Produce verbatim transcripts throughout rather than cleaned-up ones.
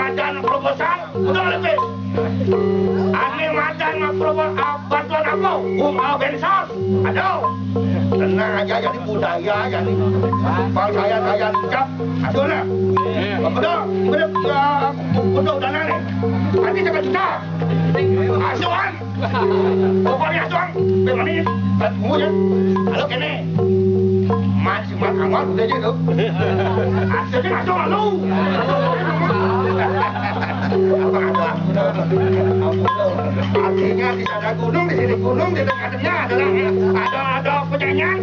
Madan proposal, udah lebih. Ane madan proposal, ah, bantuan apa? Um, ah, bansos. Aduh. Tenang aja, jadi budaya, jadi bangsa saya, saya ucap. Aduh lah. Betul, betul, eh, untuk dana nih. Nanti satu juta. Asuhan. Pokoknya asuhan. Bagaimana? Tunggu ya. Kalau kene. Mas, mas, aman, udah aja tuh. Akhirnya langsung lu. Apa ada? Artinya di sana gunung, di sini gunung, di tengah-tengah ada, ada, ada penyanyian.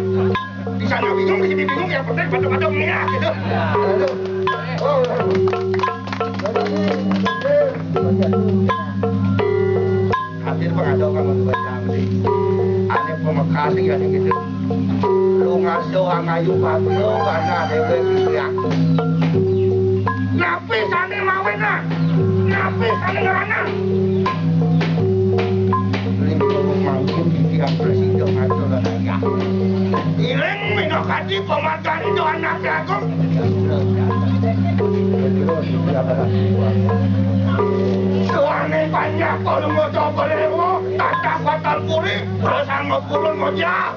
Di sana bingung, di sini bingung, yang penting pada-pada mengiak gitu. Aduh. Oh. Hadir pengadokan untuk baca. Ane pamekasé ya gitu. Lu ngaso angayu patio karena dhewe gitu ya. Napi sane mawena? Napi sane ngeranang? Lingkungan mangkin di tiang presiden ngatur ya. Iling minakadi doan anak agung. Suwane panjang, kalau mau coba lewo, tatap batal puri, terus anggo purun ngojak.